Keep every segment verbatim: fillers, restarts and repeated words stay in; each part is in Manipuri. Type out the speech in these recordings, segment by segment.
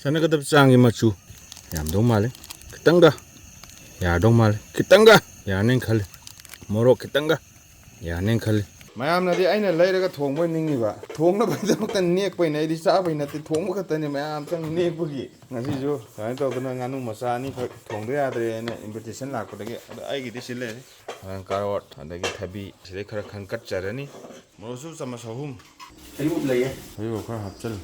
ꯆꯥꯟꯅꯒꯗꯕ ꯆꯥꯡꯒꯤ ꯃꯆꯨ ꯌꯥꯝꯗꯧ ꯃꯥꯜꯂꯦ꯫ ꯈꯤꯇꯪꯒ ꯌꯥꯗꯧ ꯃꯥꯜꯂꯦ꯫ ꯈꯤꯇꯪꯒ ꯌꯥꯅꯦꯅ ꯈꯜꯂꯤ꯫ ꯃꯣꯔꯣꯛ ꯈꯤꯇꯪꯒ ꯌꯥꯅꯦꯅ ꯈꯜꯂꯤ꯫ ꯃꯌꯥꯝꯅꯗꯤ ꯑꯩꯅ ꯂꯩꯔꯒ ꯊꯣꯡꯕ ꯅꯤꯡꯉꯤꯕ, ꯊꯣꯡꯅꯕꯒꯤꯗꯃꯛꯇ ꯅꯦꯛꯄꯩꯅꯦ꯫ ꯑꯩꯗꯤ ꯆꯥꯕꯩ ꯅꯠꯇꯦ, ꯊꯣꯡꯕ ꯈꯛꯇꯅꯤ ꯃꯌꯥꯝ ꯆꯪ ꯅꯦꯛꯄꯒꯤ꯫ ꯉꯁꯤꯁꯨ ꯁꯨꯃꯥꯏꯅ ꯇꯧꯗꯅ ꯉꯥꯅꯨ ꯃꯆꯥ ꯑꯅꯤꯈꯛ ꯊꯣꯡꯗ ꯌꯥꯗ꯭ꯔꯦꯅ invitation ꯂꯥꯛꯄꯗꯒꯤ꯫ ꯑꯗꯣ ꯑꯩꯒꯤꯗꯤ ꯁꯤ ꯂꯩꯔꯦ꯫ ꯀꯥꯔꯣꯠ, ꯑꯗꯒꯤ ꯊꯕꯤ, ꯁꯤꯗꯩ ꯈꯔ ꯈꯟꯀꯠꯆꯔꯅꯤ꯫ ꯃꯣꯔꯣꯛꯁꯨ ꯆꯥꯃꯁ ꯑꯍꯨꯝ꯫ ꯍꯩꯔꯤꯕꯣꯞ ꯂꯩꯌꯦ꯫ ꯍꯩꯔꯤꯕꯣꯞ ꯈꯔ ꯍꯥꯞꯆꯜꯂꯨ꯫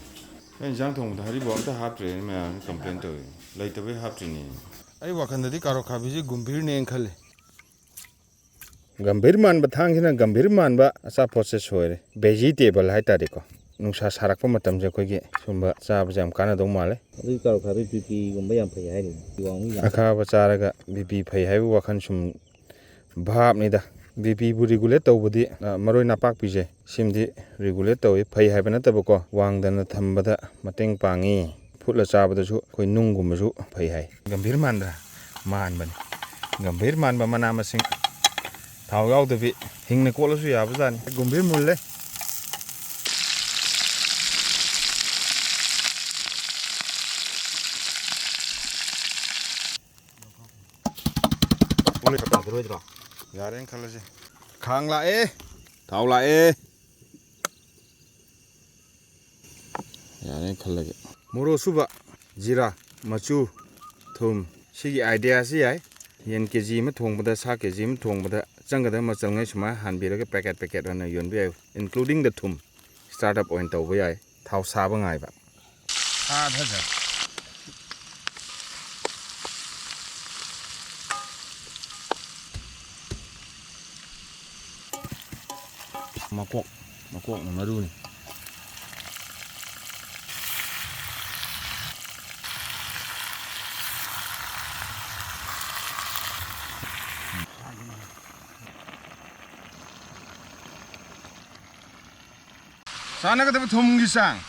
ꯑꯩ ꯏꯟꯖꯥꯡ ꯊꯣꯡꯕꯗ ꯍꯩꯔꯤꯕꯣꯞ ꯑꯝꯇ ꯍꯥꯞꯇ꯭ꯔꯦꯅ ꯃꯌꯥꯝꯅ complain ꯇꯧꯏ꯫ ꯂꯩꯇꯕꯩ ꯍꯥꯞꯇ꯭ꯔꯤꯅꯦ꯫ ꯑꯩ ꯋꯥꯈꯜꯗꯗꯤ ꯀꯥꯔꯣꯠ ꯈꯥꯕꯤꯁꯤ ꯒꯨꯝꯚꯤꯔꯅꯦꯅ ꯈꯜꯂꯤ꯫ ꯒꯝꯚꯤꯔ ꯃꯥꯟꯕ ꯊꯥꯡꯁꯤꯅ ꯒꯝꯚꯤꯔ ꯃꯥꯟꯕ ꯑꯆꯥꯄꯣꯠꯁꯦ ꯁꯣꯏꯔꯦ꯫ Vegetable ꯍꯥꯏꯇꯥꯔꯦꯀꯣ꯫ ꯅꯨꯡꯁꯥ ꯁꯥꯔꯛꯄ ꯃꯇꯝꯁꯦ ꯑꯩꯈꯣꯏꯒꯤ ꯁꯨꯝꯕ ꯆꯥꯕꯁꯦ ꯌꯥꯝ ꯀꯥꯟꯅꯗꯧ ꯃꯥꯜꯂꯦ꯫ ꯑꯗꯨꯒꯤ ꯀꯥꯔꯣꯠ ꯈꯥꯕꯤ B P ꯒꯨꯝꯕ ꯌꯥꯝ ꯐꯩ ꯍꯥꯏꯔꯤꯅꯦ꯫ ꯋꯥꯡꯕ ꯌꯥꯝ ꯑꯈꯥꯕ ꯆꯥꯔꯒ B P ꯐꯩ ꯍꯥꯏꯕ ꯋꯥꯈꯜ ꯁꯨꯝ ꯚꯥꯞꯅꯤꯗ꯫ B P ꯕꯨ regulate ꯇꯧꯕꯗꯤ, ꯑ, ꯃꯔꯣꯏ ꯅꯄꯥꯛꯄꯤꯁꯦ ꯁꯤꯃꯗꯤ regulate ꯇꯧꯏ꯫ ꯐꯩ ꯍꯥꯏꯕ ꯅꯠꯇꯕꯀꯣ, ꯋꯥꯡꯗꯅ ꯊꯝꯕꯗ ꯃꯇꯦꯡ ꯄꯥꯡꯉꯤ꯫ ꯐꯨꯠꯂ ꯆꯥꯕꯗꯁꯨ ꯑꯩꯈꯣꯏ ꯅꯨꯡꯒꯨꯝꯕꯁꯨ ꯐꯩ ꯍꯥꯏ꯫ ꯒꯝꯚꯤꯔ ꯃꯥꯟꯗ꯭ꯔꯥ? ꯃꯥꯟꯕꯅꯤ꯫ ꯒꯝꯚꯤꯔ ꯃꯥꯟꯕ ꯃꯅꯥ ꯃꯁꯤꯡ ꯊꯥꯎ ꯌꯥꯎꯗꯕꯤ ꯍꯤꯡꯅ ꯀꯣꯠꯂꯁꯨ ꯌꯥꯕꯖꯥꯠꯅꯤ꯫ ꯒꯝꯚꯤꯔ ꯃꯨꯜꯂꯦ꯫ ꯌꯥꯔꯦꯅ ꯈꯜꯂꯁꯦ꯫ ꯈꯥꯡ ꯂꯥꯛꯑꯦ, ꯊꯥꯎ ꯂꯥꯛꯑꯦ꯫ ꯌꯥꯔꯦꯅ ꯈꯜꯂꯒꯦ꯫ ꯃꯣꯔꯣꯛ ꯑꯁꯨꯕ, ꯖꯤꯔꯥ, ꯃꯆꯨ, ꯊꯨꯝ, ꯁꯤꯒꯤ idea ꯁꯤ ꯌꯥꯏ꯫ ꯌꯦꯟ KG ꯑꯃ ꯊꯣꯡꯕꯗ, ꯁꯥ KG ꯑꯃ ꯊꯣꯡꯕꯗ ꯆꯪꯒꯗꯕ ꯃꯆꯜꯉꯩ ꯁꯨꯃꯥꯏꯅ ꯍꯥꯟꯕꯤꯔꯒ packet packet ꯑꯣꯏꯅ ꯌꯣꯟꯕ ꯌꯥꯏ, including the ꯊꯨꯝ꯫ Startup ꯑꯣꯏꯅ ꯇꯧꯕ ꯌꯥꯏ꯫ ꯊꯥꯎ ꯁꯥꯕ ꯉꯥꯏꯕ꯫ ꯊꯥꯗ ꯐꯖ꯫ ꯃꯀꯣꯛ, ꯃꯀꯣꯛꯅ ꯃꯔꯨꯅꯤ꯫ ꯆꯥꯟꯅꯒꯗꯕ ꯊꯨꯝꯒꯤ ꯆꯥꯡ꯫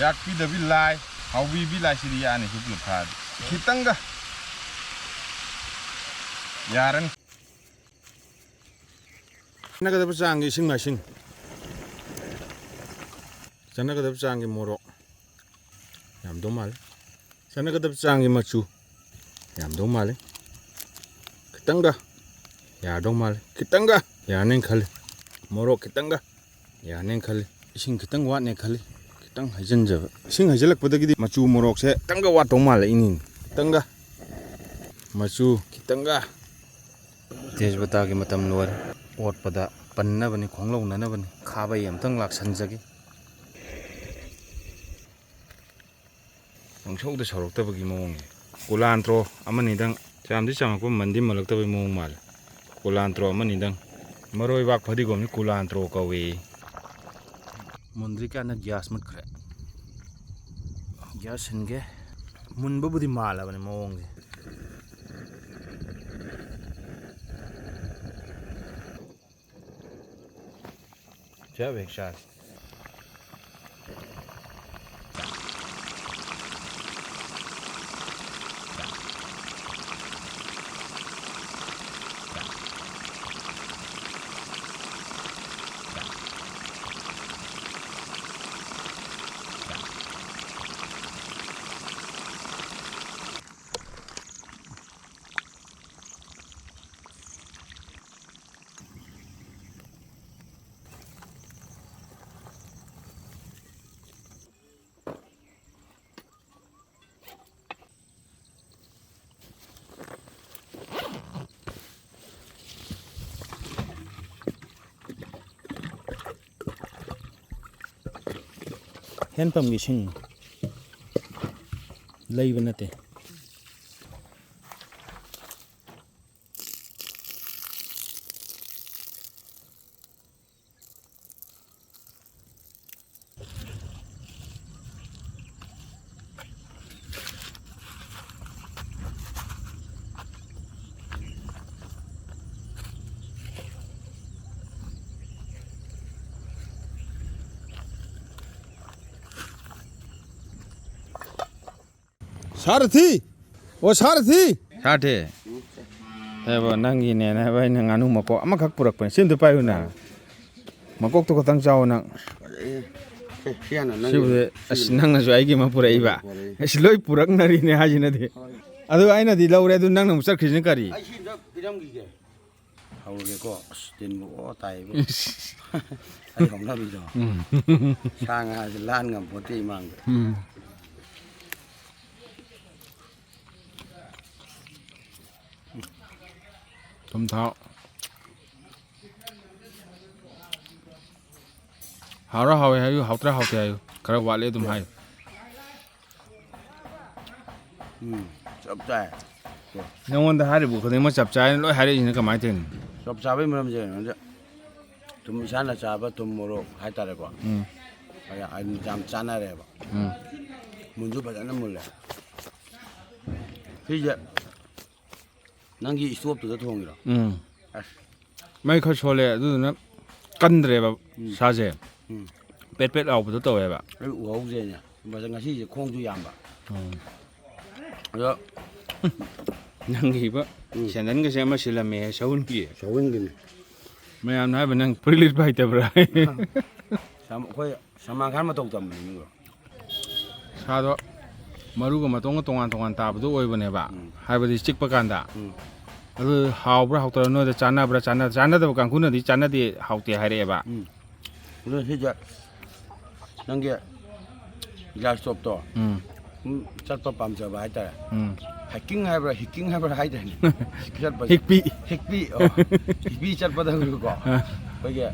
ꯌꯥꯛꯄꯤꯗꯕꯤ ꯂꯥꯏ, ꯍꯥꯎꯕꯤꯕꯤ ꯂꯥꯏꯁꯤꯗꯤ ꯌꯥꯅꯤ, ꯁꯤ ꯄꯨꯂꯞ ꯊꯥꯔꯗꯤ꯫ ꯈꯤꯇꯪꯒ ꯌꯥꯔꯅꯤ꯫ ꯆꯥꯟꯅꯒꯗꯕ ꯆꯥꯡꯒꯤ ꯏꯁꯤꯡ ꯃꯥꯏꯁꯤꯡ꯫ ꯆꯥꯟꯅꯒꯗꯕ ꯆꯥꯡꯒꯤ ꯃꯣꯔꯣꯛ꯫ ꯌꯥꯝꯗꯧ ꯃꯥꯜꯂꯦ꯫ ꯆꯥꯟꯅꯒꯗꯕ ꯆꯥꯡꯒꯤ ꯃꯆꯨ ꯌꯥꯝꯗꯧ ꯃꯥꯜꯂꯦ꯫ ꯈꯤꯇꯪꯒ ꯌꯥꯔꯗꯧ ꯃꯥꯜꯂꯦ꯫ ꯈꯤꯇꯪꯒ ꯌꯥꯔꯅꯦꯅ ꯈꯜꯂꯤ꯫ ꯃꯣꯔꯣꯛ ꯈꯤꯇꯪꯒ ꯌꯥꯔꯅꯦꯅ ꯈꯜꯂꯤ꯫ ꯏꯁꯤꯡ ꯈꯤꯇꯪ ꯋꯥꯠꯅꯦ ꯈꯜꯂꯤ꯫ ꯈꯤꯇꯪ ꯍꯩꯖꯤꯟꯖꯕ꯫ ꯏꯁꯤꯡ ꯍꯩꯖꯤꯜꯂꯛꯄꯗꯒꯤꯗꯤ ꯃꯆꯨ ꯃꯣꯔꯣꯛꯁꯦ ꯈꯤꯇꯪꯒ ꯋꯥꯠꯇꯧ ꯃꯥꯜꯂꯦ ꯏꯅꯤꯅꯦ꯫ ꯈꯤꯇꯪꯒ ꯃꯆꯨ ꯈꯤꯇꯪꯒ꯫ ꯇꯦꯖꯄꯇꯥꯒꯤ ꯃꯇꯝ ꯂꯣꯏꯔꯦ꯫ ꯑꯣꯠꯄꯗ ꯄꯟꯅꯕꯅꯤ, ꯈꯣꯡꯂꯧꯅꯅꯕꯅꯤ꯫ ꯈꯥꯕꯩ ꯑꯝꯇꯪ ꯂꯥꯛꯁꯟꯖꯒꯦ꯫ ꯄꯪꯁꯧꯗ ꯁꯧꯔꯛꯇꯕꯒꯤ ꯃꯑꯣꯡꯅꯤ꯫ ꯀꯨꯂꯥꯟꯇ꯭ꯔꯣ ꯑꯃꯅꯤꯗꯪ, ꯆꯥꯝꯗꯤ ꯆꯥꯝꯃꯛꯄ ꯃꯟꯗꯤ ꯃꯜꯂꯛꯇꯕꯒꯤ ꯃꯑꯣꯡ ꯃꯥꯜꯂꯦ꯫ ꯀꯨꯂꯥꯟꯇ꯭ꯔꯣ ꯑꯃꯅꯤꯗꯪ꯫ ꯃꯔꯣꯏꯕꯥꯛ ꯐꯗꯤꯒꯣꯝꯅꯤ ꯀꯨꯂꯥꯟꯇ꯭ꯔꯣ ꯀꯧꯏ꯫ ꯃꯨꯟꯗ꯭ꯔꯤꯀꯥꯟꯗ ꯒ꯭ꯌꯥꯁ ꯃꯨꯠꯈ꯭ꯔꯦ꯫ ꯒ꯭ꯌꯥꯁ ꯁꯤꯟꯒꯦ꯫ ꯃꯨꯟꯕꯕꯨꯗꯤ ꯃꯥꯜꯂꯕꯅꯤ ꯃꯑꯣꯡꯁꯦ꯫ ꯆꯞ ꯍꯦꯛ ꯆꯥꯁꯤ꯫ ꯍꯦꯟꯄꯝꯒꯤ ꯏꯁꯤꯡ ꯂꯩꯕ ꯅꯠꯇꯦ꯫ ꯁꯥꯔꯊꯤ! ꯑꯣ, ꯁꯥꯔꯊꯤ! ꯁꯥꯔꯊꯤ! ꯍꯦꯕꯣ, ꯅꯪꯒꯤꯅꯦꯅ ꯍꯥꯏꯕ ꯑꯩꯅ ꯉꯥꯅꯨ ꯃꯀꯣꯛ ꯑꯃꯈꯛ ꯄꯨꯔꯛꯄꯅꯦ꯫ ꯁꯤ ꯑꯝꯇ ꯄꯥꯏꯌꯨꯅ꯫ ꯃꯀꯣꯛꯇꯣ ꯈꯛꯇꯪ ꯆꯥꯎ ꯅꯪ꯫ ꯁꯤ ꯍꯥꯟꯅ ꯅꯪꯒꯤ ꯁꯤꯕꯨꯗꯤ, ꯑꯁ, ꯅꯪꯅꯁꯨ ꯑꯩꯒꯤ ꯑꯃ ꯄꯨꯔꯛꯏꯕ꯫ ꯄꯨꯔꯛꯏ꯫ ꯑꯁ, ꯂꯣꯏ ꯄꯨꯔꯛꯅꯔꯤꯅꯦ ꯍꯥꯏꯁꯤꯅꯗꯤ꯫ ꯍꯣꯏ꯫ ꯑꯗꯨ ꯑꯩꯅꯗꯤ ꯂꯧꯔꯦ, ꯑꯗꯨ ꯅꯪꯅ ꯑꯃꯨꯛ ꯆꯠꯈ꯭ꯔꯤꯁꯤꯅ ꯀꯔꯤ? ꯑꯩ ꯁꯤ ꯑꯝꯇ ꯄꯤꯔꯝꯈꯤꯒꯦ꯫ ꯍꯧꯔꯒꯦꯀꯣ꯫ ꯑꯁ, ꯇꯤꯟꯕꯨ ꯑꯣ ꯇꯥꯏꯕꯨ꯫ ꯏꯁ꯫ ꯑꯩ ꯍꯧꯅꯕꯤꯗꯣ꯫ ꯎꯝ꯫ ꯁꯥ ꯉꯥꯁꯦ ꯂꯥꯟ ꯉꯝꯄꯣꯠꯇꯦ ꯏꯃꯥꯡꯗ꯫ ꯎꯝ꯫ ꯊꯨꯝ ꯊꯥꯎ꯫ ꯍꯥꯎꯔ ꯍꯥꯎꯋꯦ ꯍꯥꯏꯌꯨ, ꯍꯥꯎꯇ꯭ꯔ ꯍꯥꯎꯇꯦ ꯍꯥꯏꯌꯨ꯫ ꯈꯔ ꯋꯥꯠꯂꯦ ꯑꯗꯨꯝ ꯍꯥꯏꯌꯨ꯫ ꯎꯝ, ꯆꯞ ꯆꯥꯏ꯫ ꯅꯉꯣꯟꯗ ꯍꯥꯏꯔꯤꯕ ꯈꯨꯗꯤꯡꯃꯛ ꯆꯞ ꯆꯥꯏꯅ ꯂꯣꯏ ꯍꯥꯏꯔꯛꯏꯁꯤꯅ ꯀꯃꯥꯏꯅ ꯇꯧꯔꯤꯅꯣ? ꯆꯞ ꯆꯥꯕꯒꯤ ꯃꯔꯝꯁꯦ ꯀꯩꯅꯣꯗ, ꯊꯨꯝ, ꯏꯁꯥꯅ ꯆꯥꯕ ꯊꯨꯝ ꯃꯣꯔꯣꯛ ꯍꯥꯏꯇꯥꯔꯦꯀꯣ꯫ ꯎꯝ꯫ ꯑꯗ ꯑꯗꯨꯝ ꯌꯥꯝ ꯆꯥꯅꯔꯦꯕ꯫ ꯎꯝ꯫ ꯃꯨꯟꯁꯨ ꯐꯖꯅ ꯃꯨꯜꯂꯦ꯫ ꯁꯤꯁꯦ ꯅꯪꯒꯤ ꯏꯁꯇꯣꯞꯇꯨꯗ ꯊꯣꯡꯉꯤꯔꯣ? ꯎꯝ꯫ ꯑꯁ꯫ ꯃꯩ ꯈꯔ ꯁꯣꯜꯂꯦ, ꯑꯗꯨꯗꯨꯅ ꯀꯟꯗ꯭ꯔꯦꯕ ꯎꯝ꯫ ꯁꯥꯁꯦ꯫ ꯎꯝ꯫ ꯄꯦꯠ ꯄꯦꯠ ꯂꯥꯎꯕꯗꯣ ꯇꯧꯋꯦꯕ꯫ ꯑꯩ ꯎꯍꯧꯗ꯭ꯔꯦꯅꯦ꯫ ꯃꯁꯤ ꯉꯁꯤꯁꯦ ꯈꯣꯡꯁꯨ ꯌꯥꯝꯕ꯫ ꯎꯝ꯫ ꯑꯗꯣ ꯅꯪꯒꯤꯕ ꯎꯝ꯫ ꯁꯦꯟꯗꯟꯒꯁꯦ ꯑꯃ ꯁꯤꯜꯂꯝꯃꯦ, ꯁꯎꯟꯒꯤ꯫ ꯁꯎꯟꯒꯤꯅꯤ꯫ ꯃꯌꯥꯝꯅ ꯍꯥꯏꯕ ꯅꯪ ꯐꯨꯔꯤꯠ ꯂꯤꯠꯄ ꯍꯩꯇꯕ꯭ꯔꯥ? ꯁꯝ-, ꯑꯩꯈꯣꯏ ꯁꯜꯃꯥꯟ ꯈꯥꯟ ꯃꯇꯧ ꯇꯝꯕꯅꯤ ꯅꯪꯕꯣ꯫ ꯁꯥꯗꯣ ꯃꯔꯨꯒ ꯃꯇꯣꯡꯒ ꯇꯣꯉꯥꯟ ꯇꯣꯉꯥꯟ ꯇꯥꯕꯗꯣ ꯑꯣꯏꯕꯅꯦꯕ꯫ ꯎꯝ꯫ ꯍꯥꯏꯕꯗꯤ ꯆꯤꯛꯄ ꯀꯥꯟꯗ꯫ ꯎꯝ꯫ ꯑꯗꯨ ꯍꯥꯎꯕ꯭ꯔꯥ ꯍꯥꯎꯇꯕ꯭ꯔꯥ ꯅꯣꯏꯗ ꯆꯥꯟꯅꯕ꯭ꯔꯥ? ꯆꯥꯟꯅ-, ꯆꯥꯟꯅꯗꯕ ꯀꯥꯡꯕꯨꯅꯗꯤ ꯆꯥꯟꯅꯗꯦ, ꯍꯥꯎꯇꯦ ꯍꯥꯏꯔꯛꯑꯦꯕ꯫ ꯎꯝ꯫ ꯑꯗꯨ ꯁꯤꯁꯦ ꯅꯪꯒꯤ ꯒ꯭ꯌꯥꯁ ꯏꯁꯇꯣꯞꯇꯣ ꯎꯝ꯫ ꯁꯨꯝ ꯆꯠꯄ ꯄꯥꯝꯖꯕ ꯍꯥꯏꯇꯥꯔꯦ꯫ ꯎꯝ꯫ ꯍꯥꯏꯀꯤꯡ ꯍꯥꯏꯕ꯭ꯔꯥ, ꯍꯤꯀꯤꯡ ꯍꯥꯏꯕ꯭ꯔꯥ ꯍꯥꯏꯗꯥꯏꯅꯦ? ꯆꯠꯄꯁꯦ꯫ ꯍꯤꯛꯄꯤ꯫ ꯍꯤꯛꯄꯤ, ꯑꯣ꯫ ꯍꯤꯛꯄꯤ ꯆꯠꯄꯗꯀꯣ ꯑ꯫ ꯑꯩꯈꯣꯏꯒꯤ ꯀꯩ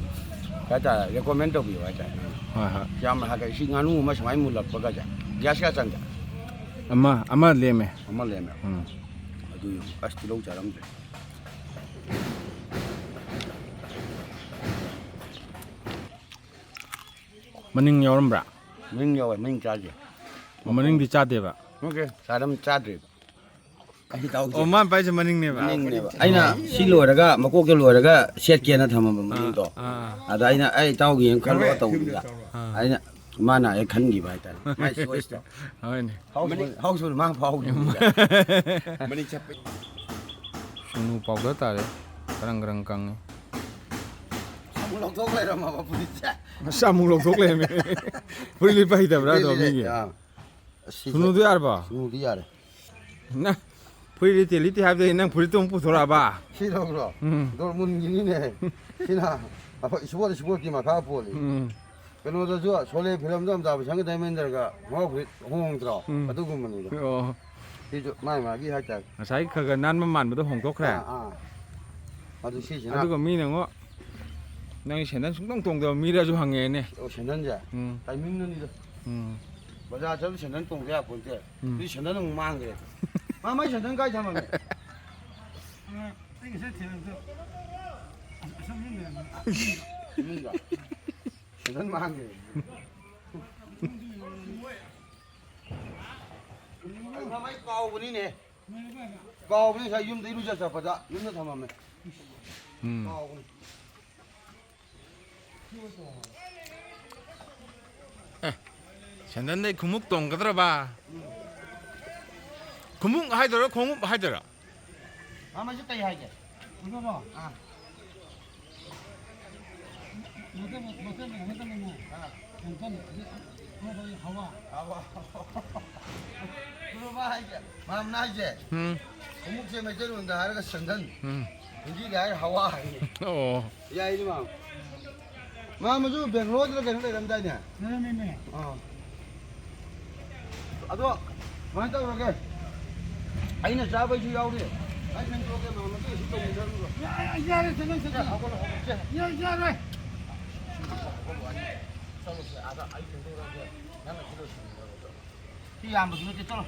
ꯍꯥꯏꯇꯥꯔꯦ, ꯔꯦꯀꯣꯃꯦꯟ ꯇꯧꯕꯤꯌꯨ ꯍꯥꯏꯇꯥꯔꯦ꯫ ꯍꯣꯏ, ꯍꯣꯏ꯫ ꯌꯥꯝꯅ ꯍꯥꯏ-, ꯁꯤ ꯉꯥꯅꯨ ꯑꯃ ꯁꯨꯃꯥꯏꯅ ꯃꯨꯜꯂꯛꯄꯒꯁꯦ꯫ ꯒ꯭ꯌꯥꯁ ꯀꯌꯥ ꯆꯪꯒꯦ? ꯑꯃ, ꯑꯃ ꯂꯦꯝꯃꯦ꯫ ꯑꯃ ꯂꯦꯝꯃꯦ꯫ ꯎꯝ꯫ ꯑꯗꯨ ꯌꯦꯡꯉꯨ꯫ ꯑꯁ, ꯇꯤꯜꯍꯧ ꯆꯥꯔꯝꯗ꯭ꯔꯦ꯫ ꯃꯅꯤꯡ ꯌꯥꯎꯔꯝꯕ꯭ꯔꯥ? ꯃꯅꯤꯡ ꯌꯥꯎꯋꯦ, ꯃꯅꯤꯡ ꯆꯥꯗꯦ꯫ ꯑꯣ, ꯃꯅꯤꯡꯗꯤ ꯆꯥꯗꯦꯕ? ꯅꯠꯇꯦ, ꯆꯥꯔꯝ-, ꯆꯥꯗ꯭ꯔꯤꯕ꯫ ꯑꯩ ꯇꯧꯗꯦ꯫ ꯑꯣ, ꯃꯥꯅ ꯄꯥꯏꯁꯦ ꯃꯅꯤꯡꯅꯦꯕ? ꯃꯅꯤꯡꯅꯦꯕ꯫ ꯑꯩꯅ ꯁꯤ ꯂꯣꯏꯔꯒ, ꯃꯀꯣꯛꯇ ꯂꯣꯏꯔꯒ ꯁꯦꯠꯀꯦꯅ ꯊꯝꯃꯕ ꯃꯅꯤꯡꯗꯣ꯫ ꯑꯥ, ꯑꯥ꯫ ꯑꯗ ꯑꯩꯅ, "ꯑꯩ ꯏꯇꯥꯎꯒꯤ ꯌꯦꯡ ꯈꯜꯂꯣ" ꯇꯧꯕꯗꯨꯗ꯫ ꯑꯥ꯫ ꯑꯩꯅ, ꯃꯥꯅ ꯍꯦꯛ ꯈꯟꯈꯤꯕ ꯍꯥꯏꯇꯥꯔꯦ꯫ ꯃꯥꯏ ꯆꯣꯏꯁꯇꯣ꯫ ꯍꯣꯏꯅꯦ꯫ ꯍꯥꯎꯁ ꯐꯨꯜ, ꯍꯥꯎꯁ ꯐꯨꯜ ꯃꯥ ꯐꯥꯎꯈꯤꯕꯗꯨꯗ꯫ ꯃꯅꯤꯡ ꯆꯠꯄ꯫ ꯁꯨꯅꯨ ꯄꯥꯎꯗꯔ ꯇꯥꯔꯦ꯫ ꯀꯔꯪ ꯀꯔꯪ ꯀꯪꯉꯦ꯫ ꯁꯝ ꯑꯃꯨꯛ ꯂꯧꯊꯣꯛ ꯂꯩꯔꯝꯃꯕ ꯐꯨꯔꯤꯠꯁꯦ꯫ ꯃꯁꯥ ꯑꯃꯨꯛ ꯂꯧꯊꯣꯛ ꯂꯩꯔꯝꯃꯦ꯫ ꯐꯨꯔꯤꯠ ꯂꯤꯠꯄ ꯍꯩꯇꯕ꯭ꯔꯥ ꯑꯗꯣ ꯃꯤꯒꯤ? ꯑꯥ꯫ ꯑꯁꯤꯁꯦ ꯁꯨꯅꯨꯗꯣ ꯌꯥꯔꯕꯣ? ꯁꯨꯅꯨꯗꯤ ꯌꯥꯔꯦ꯫ ꯅ ꯐꯨꯔꯤꯠ ꯂꯤꯠꯇꯦ ꯂꯤꯠꯇꯦ ꯍꯥꯏꯕꯗꯒꯤ ꯅꯪ ꯐꯨꯔꯤꯠꯇꯣ ꯑꯃꯨꯛ ꯄꯨꯊꯣꯔꯛꯑꯕ? ꯁꯤ ꯂꯧꯔꯣ? ꯎꯝ꯫ ꯗꯣꯔꯃꯨꯟꯒꯤꯅꯤꯅꯦ꯫ ꯁꯤꯅ ꯑꯩꯈꯣꯏ ꯏꯁꯄꯣꯔꯠ, ꯏꯁꯄꯣꯔꯠꯀꯤ ꯃꯈꯥ ꯄꯣꯜꯂꯤ꯫ ꯎꯝ꯫ ꯀꯩꯅꯣꯗꯁꯨ ꯁꯣꯂꯦ ꯐꯤꯂꯝꯗ ꯑꯃꯤꯇꯥꯕ ꯕꯆꯟꯒ ꯙꯔꯃꯦꯟꯗ꯭ꯔꯒ ꯃꯍꯥꯎ ꯐꯨꯔꯤꯠ ꯍꯣꯡꯗ꯭ꯔꯣ? ꯎꯝ꯫ ꯑꯗꯨꯒꯨꯝꯕꯅꯤꯗꯣ꯫ ꯑꯣ꯫ ꯁꯤꯁꯨ ꯃꯥꯏ ꯃꯥꯒꯤ ꯍꯥꯏꯇꯥꯔꯦ꯫ ꯉꯁꯥꯏ ꯈꯔ ꯈꯔ ꯅꯥꯟꯕ ꯃꯥꯟꯕꯗꯣ ꯍꯣꯡꯗꯣꯛꯈ꯭ꯔꯦ꯫ ꯑꯥ, ꯑꯥ꯫ ꯑꯗꯨ ꯁꯤꯁꯤꯅ ꯑꯗꯨꯒ ꯃꯤꯅ ꯑꯃꯨꯛ ꯅꯪꯒꯤ ꯁꯦꯟꯗꯟ ꯁꯨꯡꯇꯣꯡ ꯇꯣꯡꯗꯕ ꯃꯤꯔꯁꯨ ꯍꯪꯉꯦꯅꯦ꯫ ꯑꯣ, ꯁꯦꯟꯗꯟꯁꯦ? ꯎꯝ꯫ ꯇꯥꯏꯃꯤꯡꯅꯅꯤꯗ꯫ ꯎꯝ꯫ ꯕꯖꯥꯔ ꯆꯠꯂ ꯁꯦꯟꯗꯟ ꯇꯣꯡꯗ ꯌꯥꯄꯣꯟꯇꯦ꯫ ꯎꯝ꯫ ꯑꯗꯨꯗꯤ ꯁꯦꯟꯗꯟ ꯑꯃꯨꯛ ꯃꯥꯡꯈ꯭ꯔꯦ꯫ ꯃꯥ ꯃꯥꯏ ꯁꯦꯟꯗꯟ ꯀꯥꯏ ꯊꯝꯃꯝꯃꯦ? ꯑꯩ ꯉꯁꯥꯏ ꯊꯦꯡꯅꯕꯗ ꯑꯁ-, ꯑꯁꯣꯝꯗ ꯂꯩꯔꯝꯃꯦ꯫ ꯏꯃꯨꯡꯗ꯫ ꯁꯦꯟꯗꯟ ꯃꯥꯡꯈ꯭ꯔꯦ꯫ ꯑꯩ ꯃꯃꯩ ꯀꯥꯎꯕꯅꯤꯅꯦ꯫ ꯀꯥꯎꯕꯅꯤ, ꯉꯁꯥꯏ ꯌꯨꯝꯗ ꯏꯔꯨꯖ ꯆꯠꯄꯗ ꯌꯨꯝꯗ ꯊꯝꯃꯝꯃꯦ꯫ ꯎꯝ꯫ ꯀꯥꯎꯕꯅꯤ꯫ ꯑꯦ, ꯁꯦꯟꯗꯟꯗꯩ ꯈꯣꯡꯎꯞ ꯇꯣꯡꯒꯗ꯭ꯔꯕ? ꯈꯣꯡꯎꯞ ꯍꯥꯏꯗꯣꯏꯔꯣ, ꯈꯣꯡꯎꯞ ꯍꯥꯏꯗꯣꯏꯔꯣ? ꯃꯥ ꯃꯁꯤ ꯀꯩ ꯍꯥꯏꯒꯦ? ꯑꯗꯨꯔꯣ? ꯑꯥ꯫ ꯃꯩꯇꯩ-, ꯃꯩꯇꯩ-, ꯃꯩꯇꯩꯂꯣꯟꯅꯦ꯫ ꯑꯥ꯫ ꯁꯦꯟꯗꯟ, ꯑꯗꯨ, ꯑꯗꯨ ꯍꯋꯥ꯫ ꯍꯋꯥ꯫ ꯑꯗꯨꯔꯣ ꯃꯥ ꯍꯥꯏꯁꯦ? ꯃꯥꯝꯅ ꯍꯥꯏꯁꯦ? ꯎꯝ꯫ ꯈꯣꯡꯎꯞꯁꯦ ꯃꯩꯇꯩꯂꯣꯟꯗ ꯍꯥꯏꯔꯒ ꯁꯦꯟꯗꯟ꯫ ꯎꯝ꯫ ꯍꯤꯟꯗꯤꯗ ꯍꯥꯏꯔ ꯍꯋꯥ ꯍꯥꯏꯌꯦ꯫ ꯑꯣ꯫ ꯌꯥꯏꯅꯦ, ꯃꯥꯝ꯫ ꯃꯥꯝꯃꯁꯨ ꯕꯦꯡꯒ꯭ꯂꯣꯔꯗ ꯀꯩꯅꯣ ꯂꯩꯔꯝꯗꯥꯏꯅꯦ? ꯂꯩꯔꯝꯃꯤꯅꯦ꯫ ꯑꯥ꯫ ꯑꯗꯣ ꯀꯃꯥꯏꯅ ꯇꯧꯔꯒꯦ? ꯑꯩꯅ ꯆꯥꯕꯩꯁꯨ ꯌꯥꯎꯔꯤ꯫ ꯑꯩ ꯐꯦꯡꯗꯣꯛꯑꯒꯦ, ꯃꯥꯝꯃꯁꯨ ꯑꯁꯤ ꯇꯧꯃꯤꯟꯅꯔꯨꯔꯣ꯫ ꯌꯥ-, ꯌꯥꯔꯦ, ꯆꯠꯂꯣ, ꯆꯠꯂꯣ꯫ ꯁꯦ, ꯍꯧꯒꯠꯂꯣ, ꯍꯧꯒꯠꯂꯣ, ꯁꯦ꯫ ꯌꯥ-, ꯌꯥꯔꯦ꯫ ꯁꯤ ꯍꯧꯒꯠꯂꯣ, ꯑꯩ ꯆꯠꯂꯨꯁꯦ꯫ ꯑꯥꯗ ꯑꯩ ꯐꯦꯡꯗꯣꯛꯑꯒꯦ, ꯅꯪꯅ ꯁꯤ ꯂꯣꯏꯁꯤꯟꯕꯤꯔꯣ꯫ ꯁꯤ ꯌꯥꯝꯕꯁꯨ ꯅꯠꯇꯦ, ꯆꯠꯂꯣ꯫